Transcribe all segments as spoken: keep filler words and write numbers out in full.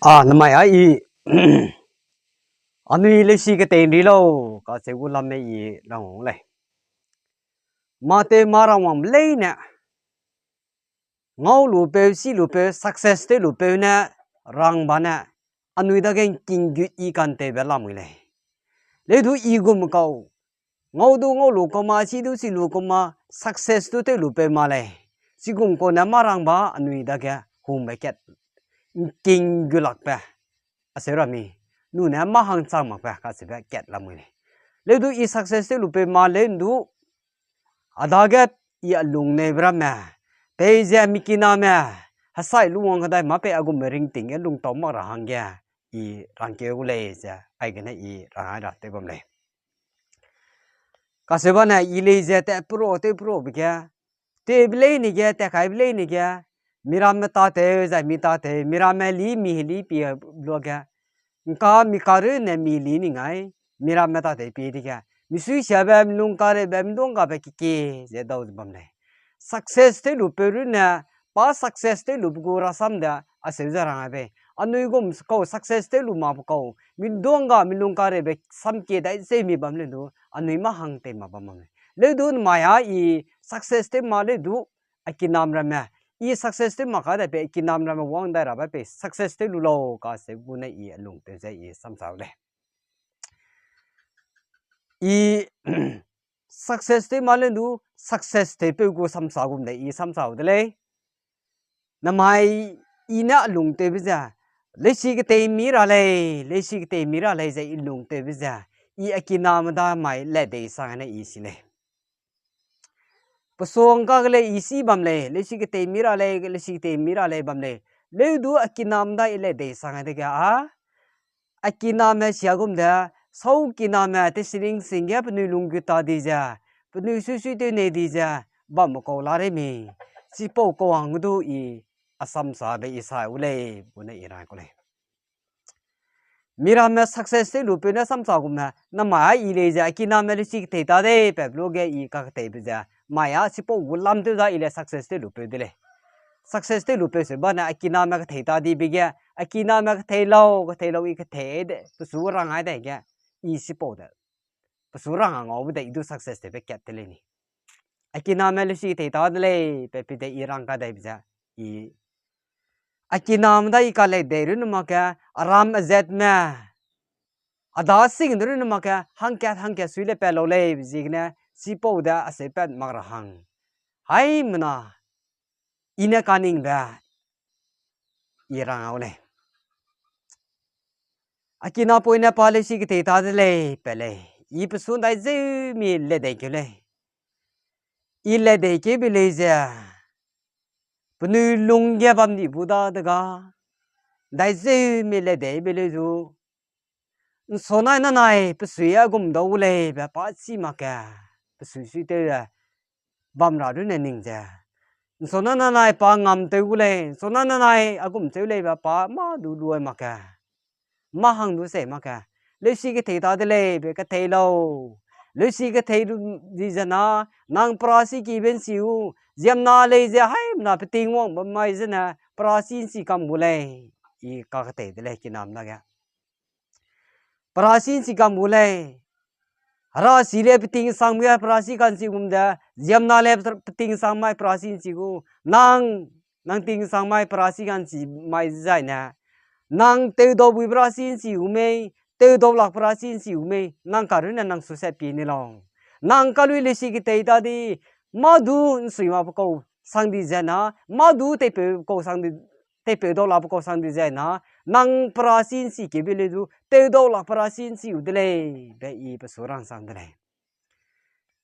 A, namai a i, anui leusi ketei ’nri lau, kacheu gu lamme i rang wang lei. Mâ tew mâ rang wangbe leine, ngau lupeu, si lupeu, success tew lupeu ne rangba ne, anui dage ’ngking gut i kantewbe lamui lei. Leudu i gum kau, ngau du ngau lu kau ma, si du si lu kau ma, success du tew lupeu ma lei. Chigum kau ne mâ rangba anui dage hungbe kat ’ngking gu lakbe, acheu ra mi, nune mâ hang chang makbe kacheube kat lamui lei. Leudu i success tew lupeu ma leu ’ndu, a dage i a lungneube ramme, peize mi kiname, hesai lu wang kadai mâ pei a gumbe ringting ge lungtau mak ra hangge, i rangkeu gu lei ze, aigene i rang ai ra tew bam lei. Kacheubane i lei ze tat pera tew perabe ge, tewbe leine ge, tat kaibe leine ge, miramme tâtew, zai mi tâtew, miramme li mi heli pie luage, ’ngka mi karune mi li ning ai, miramme tâtew pie dege, misui siabe, milung kareube, miduanggabe kekie ze dau ze bam lei. Success tew lupeu runne, pa success tew lube gu rasam de, acheu ze rang ai bei. Anui gum kau success tew lu makbe kau, miduangga milung kareube samkie dai zeu mi bam leu du, anui mâ hang tei mak bam bam lei. Leudu namai a i success tew ma leu du, a kinam ramme, i success tew mak ka dai pei a kinam ramme wang dai rabe pei success tew lu lau kacheu gu ne i a lungtew ze i samsa u lei. I success tew ma leu du, success tewpeu gu samsa gum de i samsa u de lei. Namai i ne a lungtewbe ze, leusi ketei mi ra lei, leusi ketei mi ra lei ze i lungtewbe ze, i a kiname da mai ledei sang ne i si lei. Pesuang ka ge lei i si bam lei, leusi ketei mi ra lei, leusi ketei mi ra lei bam lei. Leudu a kiname da i ledei sang dege a, a kiname sia gum de, sau kiname tesiring sing ge penui lunggut ta di ze, penui suisui tew nei di ze, bamme kau la rei mi, chipau kau hang du i, a samsabe i sa u lei, gu ne i rang ku lei. Miramme success tew lupeu ne samsa gumme, namai a i lei ze, a kiname leusi ketei ta dei, pe luge i kaketeibe ze, mai a chipau gu lam tew da i le success tew lupeu de lei. Success tew lupeu se bane a kiname ketei ta dibe ge, a kiname ketei lau, ketei lau i ketei de, pesu rang ai dai ge, i chipau de. Pesu rang a ngaube de i du success tewbe kat te lei ni. A kiname leusi ketei ta de lei, pe pi de i rang kadaibe ze, i a kiname da i kaledei runne mak ge, a ram a zatme, a da sing de runne mak ge, hangkat hangkat sui le pat lau lei, ziegene, chipau de acheu pat mak ra hang. Haimena, i ne kaningbe, i rang au lei. A kinapoine pa leusi ketei ta de lei, pe lei. I pesu dai zeu mi ledei keu lei. I ledei keube lei ze, penui lung ge bam di bu da dega, dai zeu mi ledeibe lei zu, ’nsonai nanai pesui a gum dau gu lei be pa chî mak ge, pesui sui tew ze, bam ra runne ning ze, ’nsonai nanai pa ngam tew gu lei, ’nsonai nanai a gum cheu lei be pa mâ du luai mak ge, mâ hang du sei mak ge, leusi ketei ta de lei be ketei lau. Leusi ketei lu di ze na, nang perasi kibe ’nsi u, ziemna lei ze haimena peting wang bam mai zene, perasi ’nsi kam gu lei, i kaketei de lei kiname dage. Perasi ’nsi kam gu lei. Herasi le peting sang ge perasi ka'nsi gum de, ziemna le peting sang mai perasi ’nsi gu, nang, nang ting sang mai perasi ka'nsi mai zaine, nang tewdau bui perasi ’nsi gu mei, tewdau lak perasi ’nsi gu mei, nang karunne nang suset pie ni lau. Nang kalui leusi ketei ta di, mâ du ’nsui makbe kau sang di ze na, mâ du teipeu kau sang di, teipeu dau lakbe kau sang di ze na, nang perasi ’nsi keube lei du, tewdau lak perasi ’nsi u de lei, be i pesu rang sang de lei.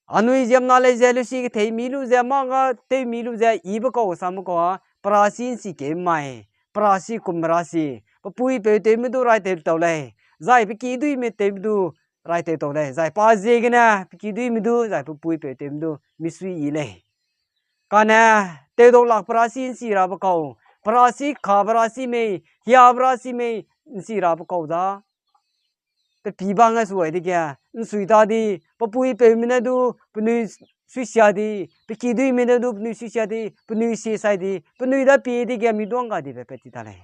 Anui ziemna lei ze leusi ketei mi lu ze, mâ ga tew mi lu ze, ibe kau sangbe kau a, perasi ’nsi keu mai, perasi kum perasi, pe puipeu tewme du raitew tau lei, zai pe kiduîme tewme du raitew tau lei, zai pa ziegene pe kiduîme du, zai pe puipeu tewme du misui yi lei. Kane, tewdau lak perasi ’nsi rabe kau, perasi ka perasi mei, hia perasi mei, ’nsi rabe kau da. Pe pî bang ge suai dege, ’nsui ta di, pe puipeume ne du, penui suisia di, pe kiduîme ne du, penui suisia di, penui sie sai di, penui da pie dege miduang ga dibe pat ti ta lei.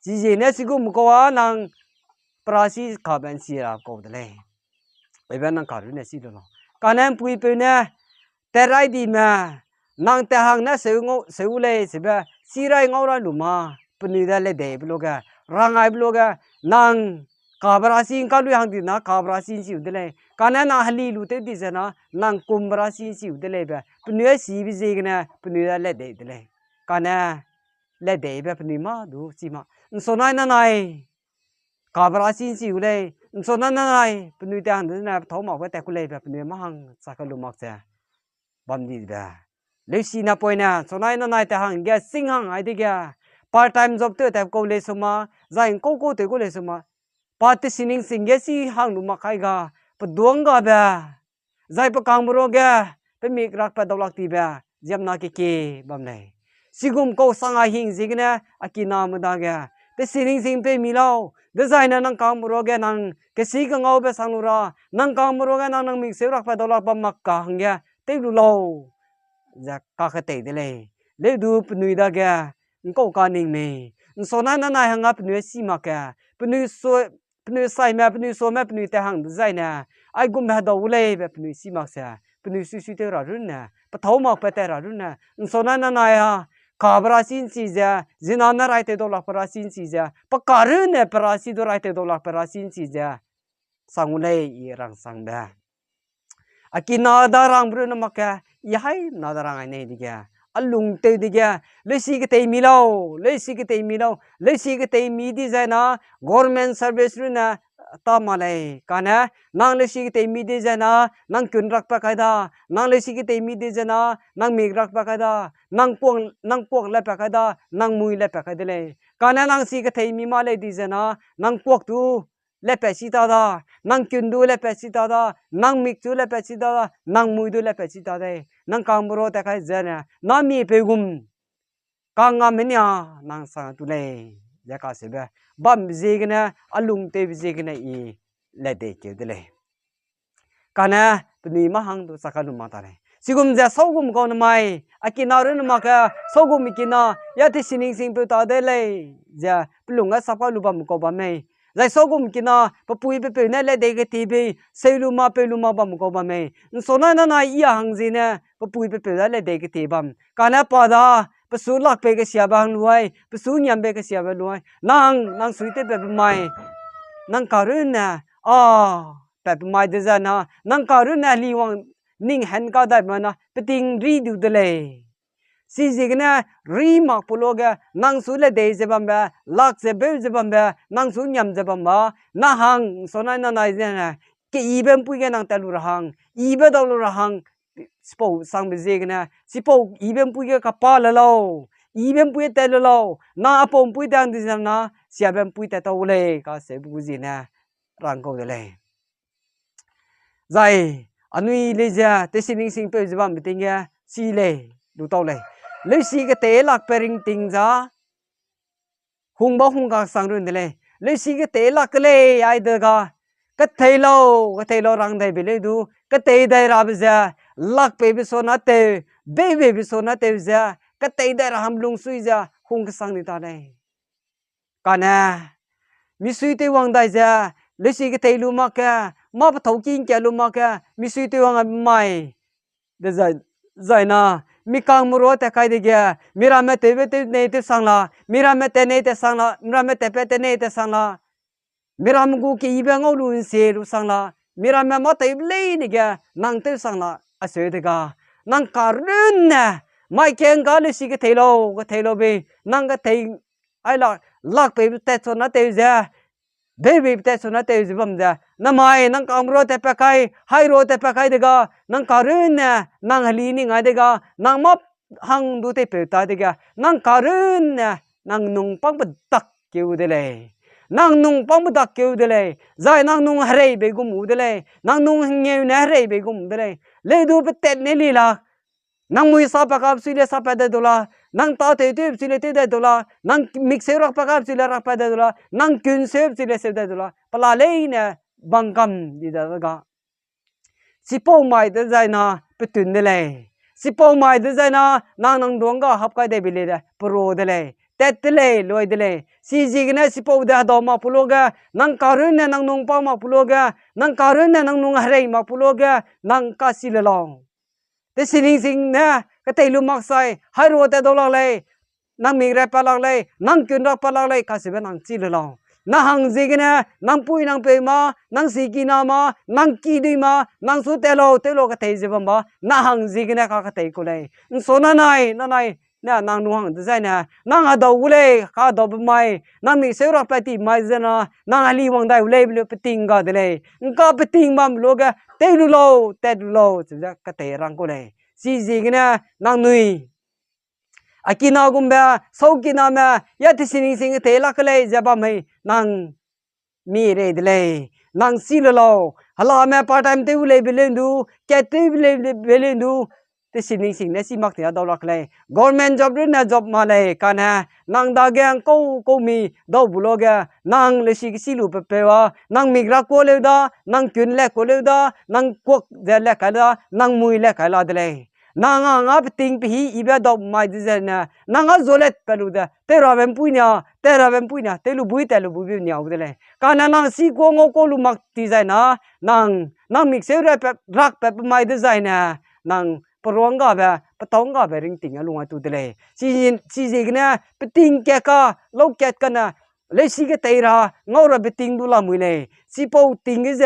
Chiziegene chigum kau a nang perasi kabe nsi ra kau de lei. Ebe nang karune si lu lau. Kane ’mpuipeu ne, tat rai dime, nang tat hang ne seu ngau, seu lei, sebe, si rai ngau rai lu ma, penui de ledeibe luage, rang aibe luage, nang kabe rasi ’ngka lui hang di na, kabe rasi ’nsiu de lei. Kane nang heli lu tew di ze na, nang kumbe rasi ’nsiu de lei be, penui sibe ziegene, penui de ledei de lei. Kane, ledeibe penui mâ du chi mak. ’Nsonai nanai, kabe rasi ’nsiu lei, ’nsonai nanai, penui tat hang de ne pethâu makbe tat ku lei be, penui mâ hang chak kai lu mak ze bam di be. Leusi napoine, ’nsonai nanai tat hangge sing hang ai dege, part time job tew tat kau lei su ma, zai ’ngkau kau tew kau lei su ma, pa tesining sing ge si hang lu mak kai ga, peduang gabe, zai pe kangme ruage, pe mik rakpat daulak tibe, ziemmena kekie bam lei. Chigum kau sang a hing ziegene, a kiname dage, tesining sing pei mi lau, dezaine nang kangme ruage nang kesi kengaube sang lu ra, nang kangme ruage nang nang mik seu rakpat daulak bam mak ka hangge, tew lu lau, ze kaketei de lei. Leu du penui dage, ’ngkau ka ning mei. ’Nsonai nanai hang a penui si mak ge, penui su penui saime, penui suame, penui tat hang dezaine, aigumbe hedau gu lei be penui si mak se, penui suisui tew ra runne, pethâu makbe tat ra runne, ’nsonai nanai a, kabe rasi ’nchi ze, ziemmena ne raitew daulakbe rasi ’nchi ze, pe ka runne pe rasi du raitew daulakbe rasi ’nchi ze, sang gu lei i rangsangbe. A kina da rangbe runne mak ge, i haimena da rang ai nei dege, a lungtew dege, leusi ketei mi lau, leusi ketei mi lau, leusi ketei mi dizai na, government service runne, ta ma lei. Kane, nang leusi ketei mi dizai na, nang kun rakpat kai da, nang leusi ketei mi dizai na, nang mik rakpat kai da, nang kuak, nang kuak lepat kai da, nang mui lepat kai de lei. Kane nang si ketei mi ma lei dizai na, nang kuak tu lepat si ta da, nang kun du lepat si ta da, nang mik tu lepat si ta da, nang mui du lepat si ta dei. Nang kangme ru tat kai zene, na mipeu gum, kangngamme nia nang sang tu lei, ze kaseube, bambe ziegene, a lungtewbe ziegene i ledei keu de lei. Kane, penui mâ hang du chak kai lu mak ta lei. Chigum ze saugum kau nemai, a kina runne mak ge, saugum kina, ya tesining singpeu ta de lei, ze pelung ge sap kai lu bam kau bam mei. Zai saugum kina, pe pui pe peu ne ledei ketie bei, seu lu ma peu lu ma bam kau bam mei. ’Nsonai nanai i a hang ziene, pe pui pe peu da ledei ketie bam. Kane pa da, pe su lakpei kesiabe hang lu ai, pe su ngiambe kesiabe lu ai. Nang, nang suitewpatbe mai, nang karunne, a, patbe mai dezai na, nang karunne heliwang ning hen kadaibe mai na, peting ri du de lei. Chiziegene ri mak pe luage, nang su ledei ze bambe, lak ze beu ze bambe, nang su ngiam ze bam ba, na hang, ’nsonai nanai zene, keyibe ’mpui ge nang tat lu ra hang, yibe dau lu ra hang, chipau sangbe ziegene, chipau yibe ’mpui ge kapa le lau, yibe ’mpui tat le lau, na apau ’mpui dang dizai na, siabe ’mpui tat tau lei, kaseube gu ziene, rang kau de lei. Zai, anui lei ze, tesining singpeu ze bambe ting ge, chi lei, lu tau lei. Leusi ketei lakbe ringting za, hungba hungkak sang run de lei. Leusi ketei lak ke lei, ai de ga, ketei lau, ketei lau rang dai be leu du, ketei dai rabe ze, lakpeibe sona tew, beibeibe sona tew ze, ketei dai ra hang lungsui ze, hung kesang di ta lei. Kane, misui tew wang dai ze, leusi ketei lu mak ge, mâ pethâu ki ’ngkia lu mak ge, misui tew wang mai, dezai, zai na, mi kangme ru tat kai dege, miramme tewbe tew nei tew sang la, miramme tat nei tat sang la, miramme tatpat tat nei tat sang la, miramme gu keyibe ngau lu ’nsie lu sang la, miramme mâ tewbe leine ge, nang tew sang la, aseu de ga, nang karunne, mai kengga leusi ketei lau, ketei lau bei, nang ketei, ai la, lakpeibe tat sona tew ze, beibeibe tat sona tew ze bam ze, namai, nang kangme ru tatpat kai, hai ru tatpat kai de ga, nang karunne, nang heli ning ai de ga, nang mâ hang du teipeu ta dege, nang karunne, nang nung pangbe dak keu de lei. Nang nung pangbe dak keu de lei. Zai nang nung herei bei gum u de lei. Nang nung hengeu ne herei bei gum u de lei. Leu du pe tat ne li la. Nang mui sapat kabe sui le sapat dai du la. Nang tâtew tewbe sui le tew dai du la. Nang mik seu rakpat kabe sui le rakpat dai du la. Nang kun seube sui le seu dai du la. Pela leine bang kam di da ga. Chipau mai dezai na petun de lei. Chipau mai dezai na nang nang duang ga hap kai dai be lei de, peru de lei. tat de lei, lui de lei. Chiziegene chipau de hedau mak pu luage, nang karunne nang nung pa mak pu luage, nang karunne nang nung herei mak pu luage, nang kachî le lau. Tesining sing ne ketei lu mak sai, hairua tat dau lak lei, nang mik rai pat lak lei, nang kun rak pat lak lei, kacheube nang chî le lau. Nang hang ziegene, nang pui nang peu ma, nang sikina ma, nang kidui ma, nang su tat lau, tew lau ketei ze bam ba, nang hang ziegene kaketei ku lei. Nso nanai, nanai, ne nang nung hang dezaine, nang hedau gu lei, kadaube mai, nang mik seu rak pat ti mai zena, nang heli wang dai gu lei, belu peting ga de lei. Nka peting bam luage, tew lu lau, tat lu lau, chize ketei rang ku lei. Chiziegene, nangnui a kina gumbe, sau kiname, ya tesining sing ketei lak ke lei, ze bam mei, nang mi rei de lei, nang chî le lau, helame part time tew lei be lei ndu, kat tew lei be lei ndu, tesining sing ne chî mak ti a dau lak lei, government job runne job ma lei, kane, nang dage ngkau kau mi dau bu luage, nang lesi kesi lu pe peu a, nang mik ra kuâ leu da, nang kun le kuâ leu da, nang kuak ze le kai da, nang mui le kai la de lei. Nang a nga peting pe hî ibe dau mai dezaine, nang a zualet pe lu de, tew rabe mpui nia, tew rabe mpui nia, tew lu bui, tat lu bui be niau de lei. Kane nang si kuâ ngau kuâ lu mak ti zai na, nang, nang mik seu rak pe, rak pe pe mai dezaine, nang peruanggabe, petânggabe ringting a lung ai tu de lei. Chi, chiziegene, peting kat ka, lau kat kane, lesi ketei ra, ngau ra peting du lamui lei. Chipau ting ge ze,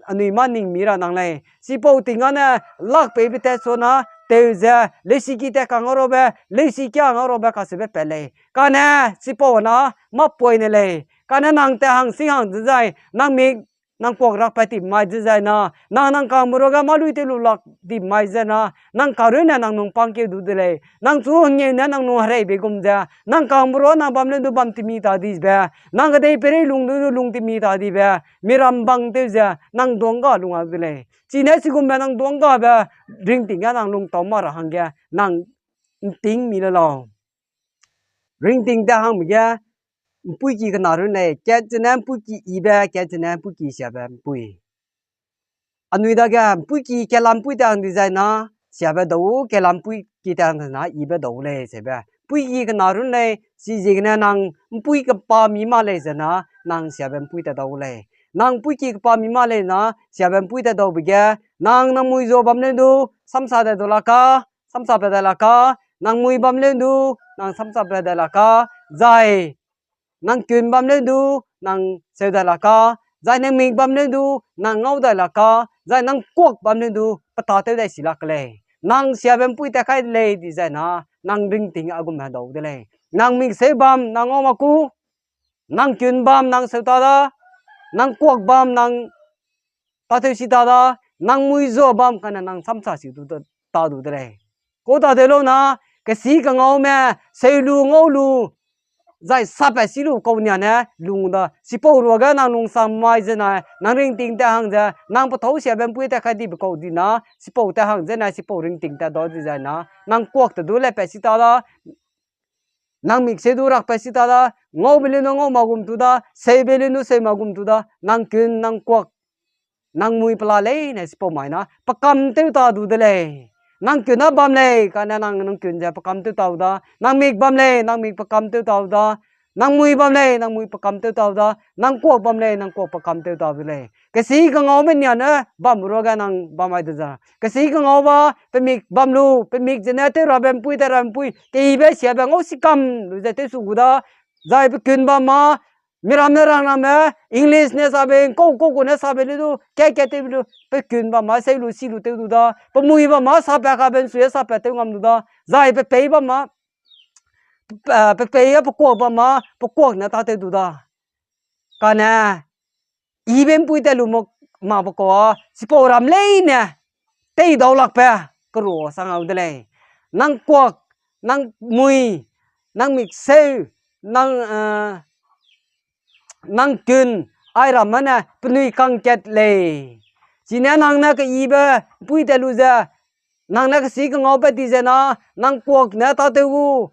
anui mâ ning mi ra nang lei. Chipau ting ane, lak peibe tat suna, tew ze, lesi ki tat ka ngau rabe, lesi kia ngau rabe kacheube pat lei. Kane, chipau na, mâ poine lei. Kane nang tat hang sing hang dezai, nang mik, nang kuak rak pat ti mai dezai na, nang nang kangme ruage mâ lui tew lu lak ti mai ze na, nang karunne nang nung pangkeu du de lei. Nang chu hengeu ne nang nung hereibe gum ze, nang kangme rua nang bam leu du bam timi ta dibe, nang kedei peirei lung du lung timi ta dibe, miram bang tew ze, nang duangga lung a de lei. Chine chigumbe nang duanggabe, ringting ge nang lung tau ma ra hangge, nang nting mi le lau. Ringting tat hangbe ge, mpuiki kena run lei, kat zene mpuiki ibe, kat zene mpuiki siabe mpui. Anui dage mpuiki kelampui tat hang dezai na, siabe dau, kelampui ki tat hang na, ibe dau lei, sebe. Mpuiki kena run lei, chiziegene nang mpui kepa mi ma lei ze na, nang siabe mpui tat dau lei. Nang mpuiki kepa mi ma lei na, siabe mpui tat daube ge, nang nang mui zua bam leu du, samsa tat du la ka, samsa pat dai la ka, nang mui bam leu du, nang samsa pat dai la ka, zai nang kun bam leu du, nang seu dai la ka, zai nang mik bam leu du, nang ngau dai la ka, zai nang kuak bam leu du, peta tew dai si lak lei. Nang siabe mpui tat kai de lei dezai na, nang ringting a gum hedau de lei. Nang mik seu bam, nang ngau ma ku, nang kun bam, nang seu ta da, nang kuak bam, nang tâtew si ta da, nang mui zua bam kane nang samsa si du ta, ta du de lei. Kau tâtew lau na, kesi kangaume, seu lu ngau lu, zai sapat si lu kau nia ne lung da. Chipau ruage nang lungsang mai zene, nang ringting tat hang ze, nang pethâu siabe mpui tat kai dibe kau di na, chipau tat hang zene, chipau ringting tat dau dezai na, nang kuak te du le pat si ta da, nang mik seu du rak pat si ta da, ngaube leu nu ngau ma gum tu da, seube leu nu seu ma gum tu da, nang kun, nang kuak, nang mui pela leine chipau mai na, pe kam tew ta du de lei. Nang kun na bam lei, kane nang, nang kun ze pe kam tew ta da, nang mik bam lei, nang mik pe kam tew ta da, nang mui bam lei, nang mui pe kam tew ta da, nang kuak bam lei, nang kuak pe kam tew ta de lei. Kesi kangaume nia ne bam ruage nang bam mai de za. Kesi kangau ba, pe mik bam lu, pe mik zene tew rabe mpui, tat rabe mpui, keibe siabe ngau si kam lu ze tew su gu da, zai pe kun bam ma, miram ne rang ramme, English ne sabe, ngkau kau gu ne sabe leu du, kat kat tew lu, pe kun bam ma, seu lu, si lu tew du da, pe mui bam ma, sapat kabe nsui sapat tew ngam du da, zai pe pei bam ma, pe, pe pei a pe kuak bam ma, pe kuak ne tâtew du da. Kane, ibe mpui tat lu mak, makbe kau a, chipau ram leine, tei dau lakbe, keru sang au de lei. Nang kuak, nang mui, nang mik seu, nang, eh, nang kun, ai ramme ne penui kangkat lei. Chine nang ne keibe mpui tat lu ze, nang ne kesi kangau pat di ze na, nang kuak ne tâtew gu,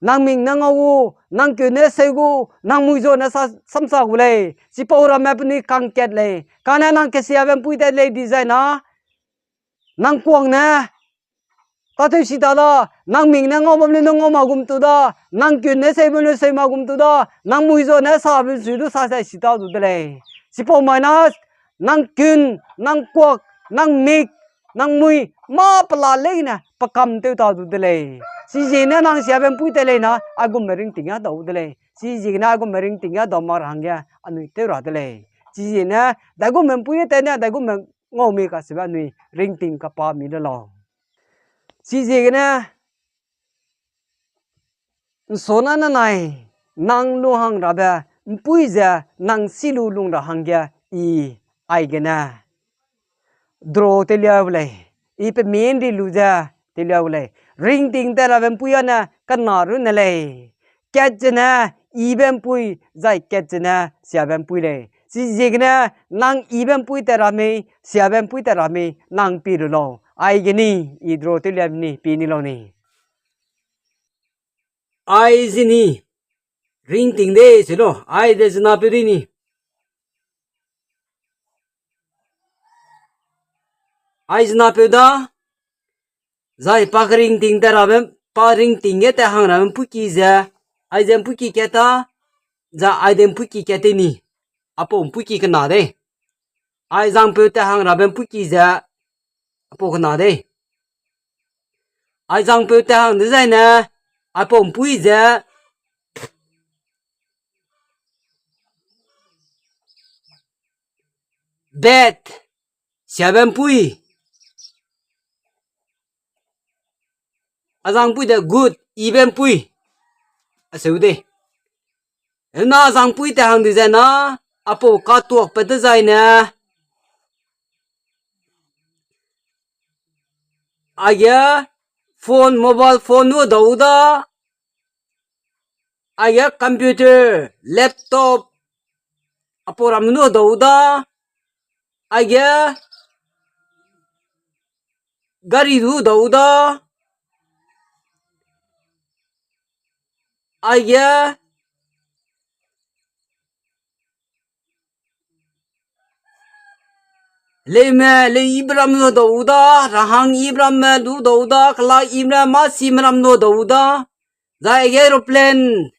nang mik ne ngau gu, nang kun ne seu gu, nang mui zua ne sa, samsa gu lei. Chipau ramme penui kangkat lei. Kane nang kesiabe mpui tat lei dezai na, nang kuak ne tâtew si ta da, Nang mik ne ngau bam le ne ngau ma gum tu da, nang kun ne sei bam le sei ma gum tu da, nang mui zo ne sa bam sui du sa sai si tau du de lei. Chipau mai na, nang kun, nang kuak, nang mik, nang mui, mâ pela leine pe kam tew tau du de lei. Chiziegene nang siabe ’mpuî tat lei na, aigumme ringting a dau de lei. Chiziegene aigumme ringting a dau mak ra hangge anui tew ra de lei. Chiziegene, daigumme ’mpuî tat ne, daigumme ngau mi kacheube anui ringting kapa mi le lau. Chiziegene, ’nsona nanai, nang lunghang rabe ’mpuî ze nang si lu lung ra hangge I aigene draw tew liau lei, I pe mî ’nri lu ze tew liau lei. Ringting tat rabe ’mpuî â ne kena runne lei. Kat zene I be ’mpuî, zai kat zene siabe ’mpuî lei. Chiziegene nang I be ’mpuî tat ra mei, siabe ’mpuî tat ra mei, nang pie lu lau. Aige ni, I draw tew liabe ni, pie ni lau ni. Ai ze ni, ringting de se lo, ai de zinapeu de ni. Ai zinapeu da, zai pa keringting tat rabe, pa ringting ge tat hang rabe ’mpuîki ze, aize ’mpuîki kat ta, zai aide ’mpuîki kat te ni, apau ’mpuîki kena de. Ai zangpeu tat hang rabe ’mpuîki ze, apau kena de. Ai zangpeu tat hang dezaine, aipau ’mpuî ze, bed, siabe ’mpuî. A zangpui de good, I be ’mpuî. Aseu de. Hena zangpui tat hang di zai na, apau katuakpat dezaine, aige phone, mobile phone nu dau da, aige computer, laptop, apau ram nu dau da, aige gari du dau da, aige leume, leu ibe ram nu dau da, rahang ibe ramme du dau da, kela ibe mâ sime ram nu dau da, zai aige aeroplane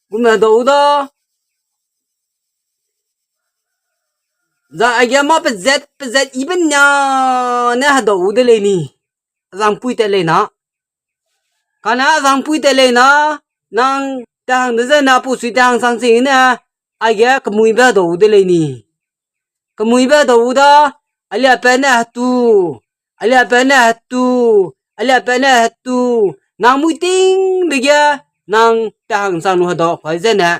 gume dau da, zai aige mâ pezat, pezat ibe nia ne hedau de lei ni. Azangpui tat lei na. Kane azangpui tat lei na, nang tat hang dezaine apau sui tat hang chang ching ne, aige kemuibe hedau de lei ni. Kemuibe hedau da, aliapat ne hetu, aliapat ne hetu, aliapat ne hetu, nang muitingbe ge, nang tat hang chang nu hedau kai zene.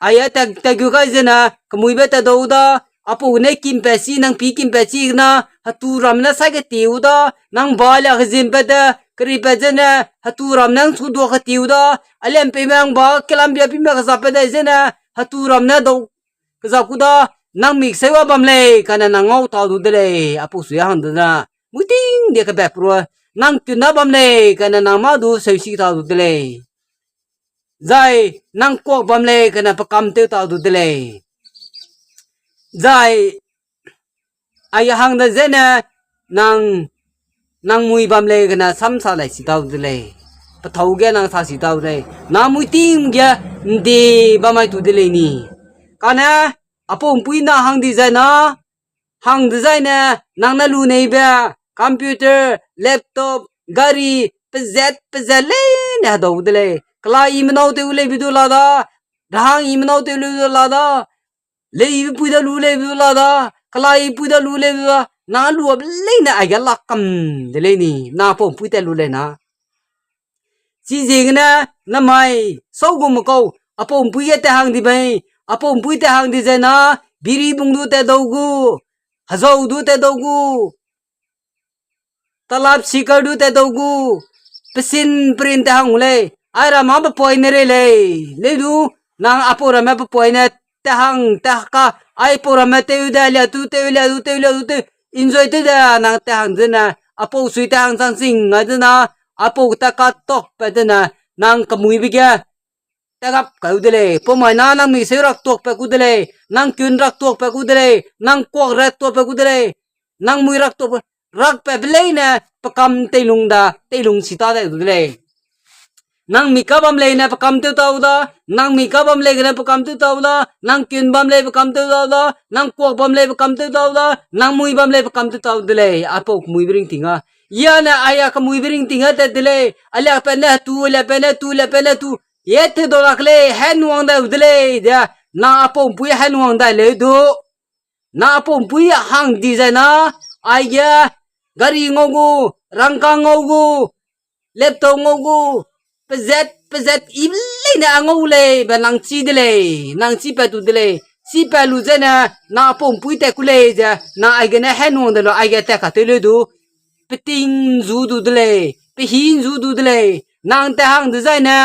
Aige tat, tat gu kai zene, kemuibe tat dau da, apau ne kimpat si, nang pi kimpat si na, hetu ram ne sai ketiu da, nang ba lia kezimpat de, keripat zene, hetu ram ne nang chu dua ketiu da, aliampeume nang ba, kelambia pime kezappat dai zene, hetu ram ne dau kezap ku da, nang mik seu a bam lei, kane nang ngau tau du de lei, apau sui hang de na. Muiting de kebepru, nang kun a bam lei, kane nang mâ du seusi tau du de lei. Zai nang kuak bam lei, kane pe kam tew tau du de lei. Zai aige hang de zene nang, nang mui bam lei, kane sam sa lei si tau de lei. Pethâu ge nang sa si tau de lei. Nang muiting ge ’ndi bam mai tu de lei ni. Kane apau ’mpui na hang di zai na, hang dezaine, nang ne lu neibe, computer, laptop, gari, pezat, pezat leine hedau de lei. Kela i menau tew leibe du la da, rahang i menau tew leibe du la da, lei ibe pui da lu leibe du la da, kela i pui da lu leibe du la, nang lu a leine aige lak kam de lei ni, nang apau ’mpui tat lu lei na. Chiziegene namai, sau gu me kau, apau ’mpui ge tat hang di bei, apau ’mpui tat hang di zai na, biri bung du tat dau gu, hezau du tat dau gu, talap sikar du tat dau gu, pesin perin tat hang gu lei, ai ramme pe poine rei lei, lei du, nang apau ramme pe poine tat hang, tat ka, aipau ramme tew de, lia tu tew, lia du tew, lia du tew, enjoy tew de, nang tat hang zene, apau sui tat hang chang ching ngai zena, apau ta katuakpat dene, nang kemuibe ge, tat gap kau de lei, pau mai na nang mik seu rak tuakpat ku de lei, nang kun rak tuakpat ku de lei, nang kuak rak tuakpat ku de lei, nang mui rak tuakpat, rakpatbe leine pe kam teilung da, teilung si ta dai du de lei. Nang mik ka bam leine pe kam tew tau da, nang mik ka bam lei gene pe kam tew tau da, nang kun bam lei pe kam tew tau da, nang kuak bam lei pe kam tew tau da, nang mui bam lei pe kam tew tau de lei, aipau kemuibe ringting a. Yane aia kemuibe ringting a tat de lei, aliak pat ne tu, aliak pat ne tu, aliak pat ne tu, ye te dau lak lei, hen wang dai u de lei, de, nang aipau mpui hen wang dai leu du. Nang aipau mpui hang di zai na, aige, gari ngau gu, rangkâng ngau gu, laptop ngau gu, pezat, pezat i leine a ngau lei, be nang chi de lei, nang chi pat tu de lei, chi pat lu zene, nang aipau mpui tat ku lei ze, nang aigene hen wang de lu, aige tat ka tew leu du, peting nzu du de lei, pehî nzu du de lei, nang tat hang dezaine,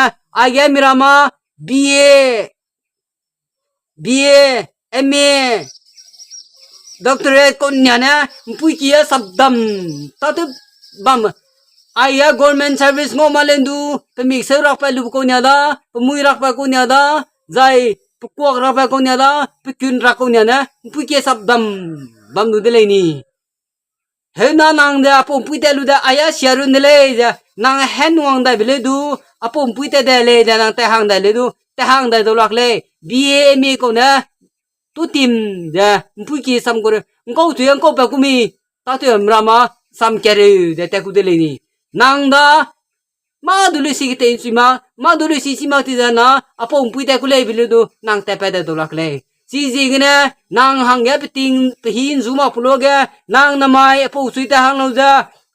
aige mirama, B A, B A, M A, doctorate kau nia ne, mpui ki a sapdam, tâtew bam, aige government service ngau ma len du, pe mik seu rakpat lube kau nia da, pe mui rakpat kau nia da, zai pe kuak rakpat kau nia da, pe kun rak kau nia ne, mpui ki sapdam, bam du de lei ni. Heuna nang de aipau mpui tat lu de, aia sia run de lei ze, nang hen wang daibe leu du, aipau mpui tat de lei ze, nang tat hang dai leu du, tat hang dai dau lak lei, B A M A kau ne, tu tim ze, mpui ki sam kau reu, ngkau tui ngkau pa ku mi, tâtew mrama, sam kereu ze tat ku de lei ni. Nang da, mâ du lui si ketei nchui ma, mâ du lui si si mak ti ze na, aipau mpui tat ku lei be leu du, nang tat pat de dau lak lei. Chiziegene, nang hangge peting, pehî nzu mak pe luage, nang namai aipau chui tat hang lau ze,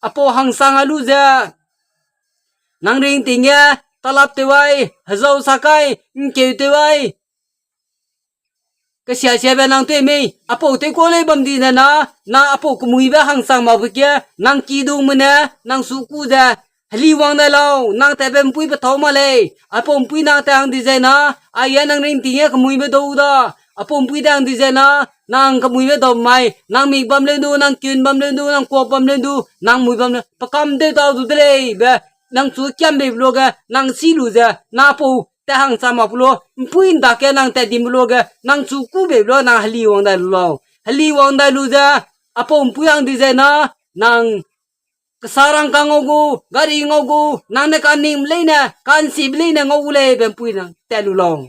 aipau hangsang a lu ze, nang ringting ge, talap tew ai, hezau sa kai, ngkeu tew ai, kesia siabe nang tew mei, aipau tew kau lei bam di ze na, na aipau kemuibe hangsang makbe ge, nang kidungme ne, nang su ku ze, heli wang dai lau, nang tatbe mpui pe tâu ma lei, aipau mpui nang tat hang di zai na, aige nang ringting ge kemuibe dau da, aipau mpui tat hang di zai na, nang kemuibe dau mai, nang mik bam leu du, nang kun bam leu du, nang kuak bam leu du, nang mui bam leu, pe kam tew tau du de lei, be, nang chu kiambe luage, nang si lu ze, na aipau tat hang cha mak pe lu, mpui ndake nang tat dim pe luage, nang chu kube lu, nang heli wang dai lu lau. Heli wang dai lu ze, aipau mpui hang di zai na, nang kesa rangkâng ngau gu, gari ngau gu, nang ne kaning leine, kansibe leine ngau gu lei be mpui nang tat lu lau.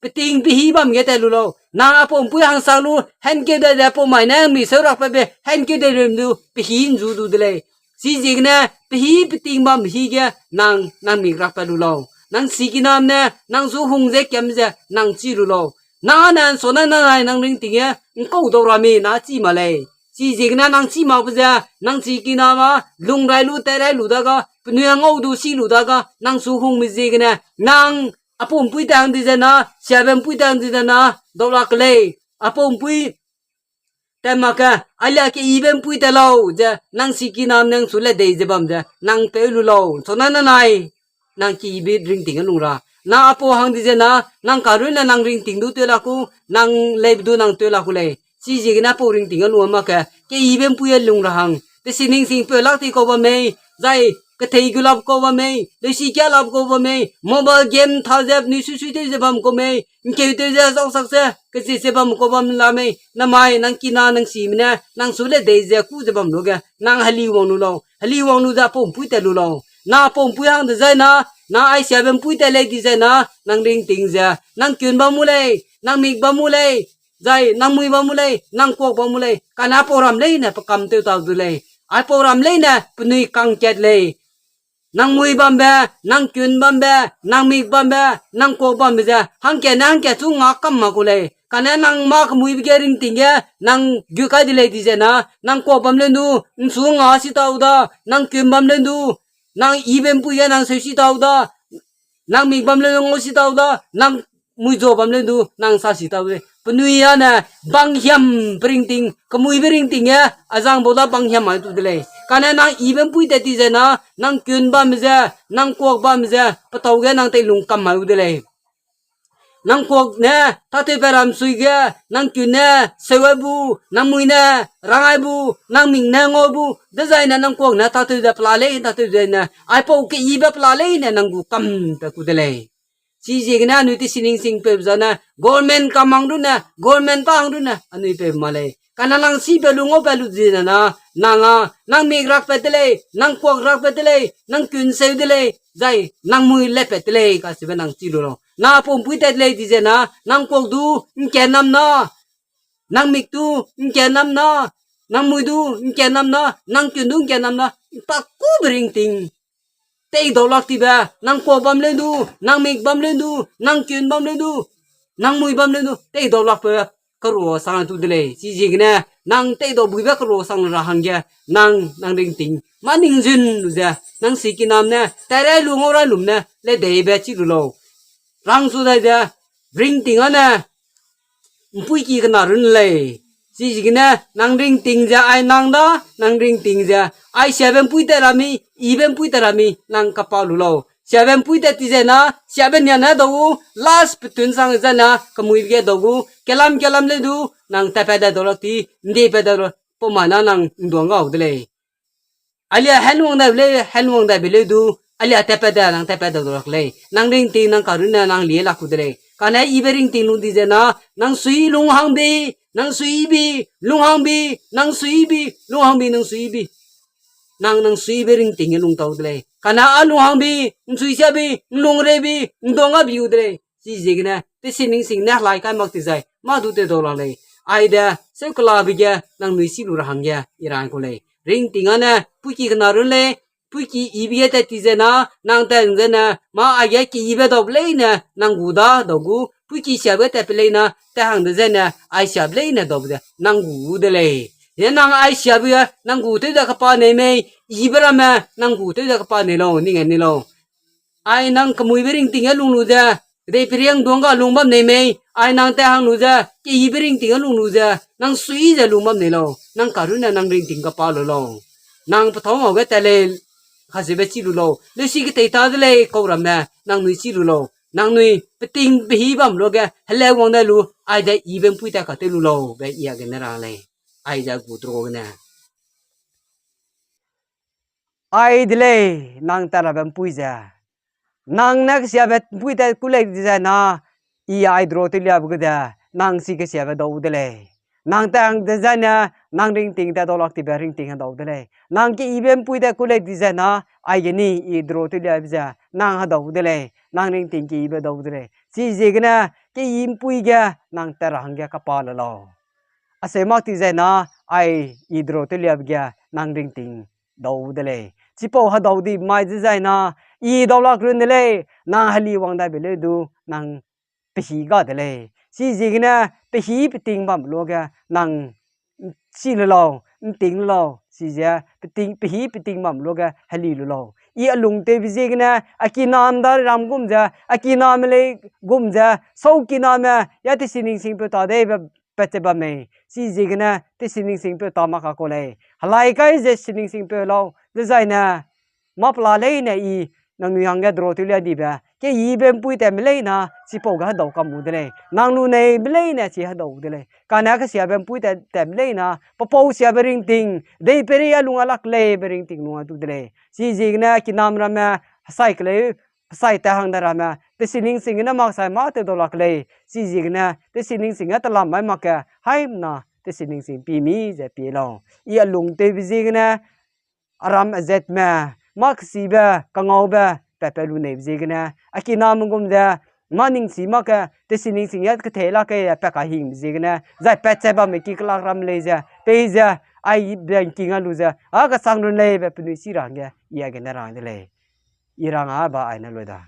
Peting pehî bam ge tat lu lau. Nang aipau mpui hangsang lu, henkeu dai ze aipau mai ne mi seu rakpat be, henkeu dai rem du, pehî nzu du de lei. Chiziegene, pehî peting bam hî ge, nang, nang mik rakpat lu lau. Nang sikiname ne, nang zu hung ze kiam ze, nang chî lu lau. Nang ne nsua na nanai nang ringting ge, ngkau dau ra mi, na chî ma lei. Chiziegene nang chî makbe ze, nang sikiname, lung rai lu, tat rai lu da ga, penui ngau du si lu da ga, nang su hungme ziegene, nang, aipau mpui tat hang di zai na, siabe mpui tat hang di zai na, dau lak lei, aipau mpui tat mak ge, alia keyibe mpui tat lau ze, nang sikiname nang su le dei ze bam ze, nang peu lu lau, nsua na nanai, nang keyibe ringting ge lung ra. Na aipau hang di zai na, nang karunne nang ringting du tew la ku, nang leibe du nang tew la ku lei. Chiziegene aipau ringting ge lung mak ge, keyibe mpui ge lung ra hang. Tesining singpeu lak ti kau bam mei, zai kethei gu lap kau bam mei, leusi kia lap kau bam mei, mobile game tha ze penui suisui tew ze bam kau mei, ngkeu tew ze zausak ze, kezi ze bam kau bam la mei, namai, nang kina, nang sime ne, nang su le dei ze ku ze bam luage, nang heli wang lu lau, heli wang lu ze aipau mpui tat lu lau. Na aipau mpui hang de zai na, na aisiabe mpui tat lei di zai na, nang ringting ze, nang kun bam mu lei, nang mik bam mu lei, zai nang mui bam mu lei, nang kuak bam mu lei, kane aipau ram leine pe kam tew tau du lei. Aipau ram leine penui kangkat lei. Nang mui bambe, nang kun bambe, nang mik bambe, nang kuak bambe ze, hangkat ne hangkat chu nga kam mak ku lei. Kane nang mâ kemuibe ge ringting ge, nang gu kai de lei di zai na, nang kuak bam leu du, nsu nga si tau da, nang kun bam leu du, nang yibe mpui ge nang seu si tau da, nang mik bam leu du ngau si tau da, nang mui zua bam leu du, nang sa si tau de. Penui ane, banghiam pe ringting, kemuibe ringting ge, azang bau da banghiam mai tu de lei. Kane nang yibe mpui tat di zai na, nang kun bambe ze, nang kuak bambe ze, petau ge nang teilung kam mai u de lei. Nang kuak ne, tâtewbe ram sui ge, nang kun ne, seu ai bu, nang mui ne, rang ai bu, nang mik ne ngau bu, dezaine nang kuak ne, tâtew ze pela lei, tâtew ze ne, aipau keyibe pela leine nang gu kam pe ku de lei. Chiziegene anui tesining singpeu zane, government kam hang runne, government ta hang runne, anui peu ma lei. Kane nang sibe lu ngaupat lu di zene na, nang a, nang mik rakpat de lei, nang kuak rakpat de lei, nang kun seu de lei, zai nang mui lepat de lei, kacheube nang chi lu lau. Na pumpuî tat lei di zene, nang kuak du ’ngkanam na, nang mik du ’ngkanam na, nang mui du ’ngkanam na, nang kun du ’ngkanam na, ’ntakube ringting teidau lak tibe, nang kuak bam leu du, nang mik bam leu du, nang kun bam leu du, nang mui bam leu du, teidau lakbe keru sang tu de lei. Chiziegene, nang teidau buibe keru sang ra hangge, nang, nang ringting mâ ning zun lu ze, nang sikinam ne, tat rai lu ngau rai lum ne, ledeibe chi lu lau. Rangchu dai ze, ringting â ne, ’mpuîki kena run lei. Chiziegene, nang ringting ze ai nang da, nang ringting ze, ai siabe ’mpuî tat ra mi, yibe ’mpuî tat ra mi, nang kapa lu lau. Siabe ’mpuî tat ti zene, siabe niane dau gu, last petun sang zene, kemuibe ge dau gu, kelam kelam leu du, nang tatpat de dau lak ti, ’ndeipat de dau lak, pau mai na nang ’nduang gau de lei. Alia henwang daibe lei, henwang daibe leu du, alia tatpat de, nang tatpat de dau lak lei. Nang ringting nang karunne nang lie lak ku de lei. Kane yibe ringting lung di zene, nang sui lunghangbi, nang suibi, lunghangbi, nang suibi, lunghangbi, nang suibi. Nang, nang suibe ringting ge lungtau de lei. Kane â lunghangbi, ’nsui siabi, ’nlungreibi, ’nduang gabi gu de lei. Chiziegene, tesining sing ne helai kai mak ti zai, mâ du teidau lak lei. Aide, seu kelabe ge, nangnui chi lu ra hangge, I rang kau lei. Ringting â ne, puiki kena run lei, puiki yibe ge tat ti zene, nang tat zene, mâ aige keyibe daube leine, nang gu da, dau gu, puiki siabe tatbe leine, tat hang de zene, ai siabe leine daube ze, nang gu de lei. Ze nang ai siabe ge, nang gu tew ze kapa nei mei, yibe ramme, nang gu tew ze kapa nei lau, ning e nei lau. Ai nang kemuibe ringting ge lung lu ze, kedei periang duang ga lung bam nei mei, ai nang tat hang lu ze, keyibe ringting ge lung lu ze, nang sui ze lung bam nei lau, nang karunne nang ringting kapa lu lau. Nang petâu ngau ge tat lei, kacheube chi lu lau, leusi ketei ta de lei, kau ramme, nangnui chi lu lau, nangnui peting pehî bam luage, heleu wang dai lu, aide yibe ’mpuî tat katew lu lau, be I a gene rang lei, aize gu dro gene. Ai de lei, nang tat rabe ’mpuî ze. Nang ne kesiabe ’mpuî tat ku lei di zai na, I ai dro tewliabe gu de, nang chi kesiabe dau de lei. Nang tat hang de zai ne, nang ringting tat dau lak tibe ringting hedau de lei. Nang keyibe ’mpuî tat ku lei di zai na, aige ni I dro tewliabe ze, nang hedau de lei. Nang ringting keyibe dau de lei. Chiziegene, keyi ’mpuî ge, nang tat ra hangge kapa le lau. Aseu mak ti zai na, ai I dro tewliabe ge, nang ringting dau de lei. Chipau hedau di mai ze zai na, I dau lak run de lei, nang heli wang daibe leu du, nang pehî ga de lei. Chiziegene pehî peting bam luage nang chi le lau, ’nting le lau, chize peting, pehî peting bam luage heli lu lau. I a lung tewbe ziegene, a kinam da ram gum ze, a kiname lei gum ze, sau kiname, ya tesining singpeu ta deibe pat che bam mei. Chiziegene tesining singpeu ta mak ka kau lei. Helai kai ze sining singpeu lau, dezaine mâ pela leine I nangnui hangge dro tewlia dibe, keyibe ’mpuî tatme leine chipau ge hedau kam gu de lei. Nang lu neibe leine chi hedau gu de lei. Kane kesiabe ’mpuî tat, tatme leine, pe pau siabe ringting, dei peirei a lung a lak leibe ringting lung a du de lei. Chiziegene kinam ramme, hesai keleu, hesai tat hang da ramme, tesining sing gene mak sai mâ tew dau lak lei. Chiziegene tesining sing ge telam mai mak ge, haimna tesining sing pie mi ze pie lau. I a lung tewbe ziegene, aram azetme, mâ kesibe, kangaube, patpat lu neibe ziegene, a kiname gum ze, mâ ning si mak ge, tesining sing ge kethei lak ge, pat kahingbe ziegene, zai pat che bamme ki kelak ram lei ze, peize, aibe ’ngking a lu ze, a kesang run leibe penui chi ra hangge, I a gene rang de lei. I rang a ba ai ne lui da.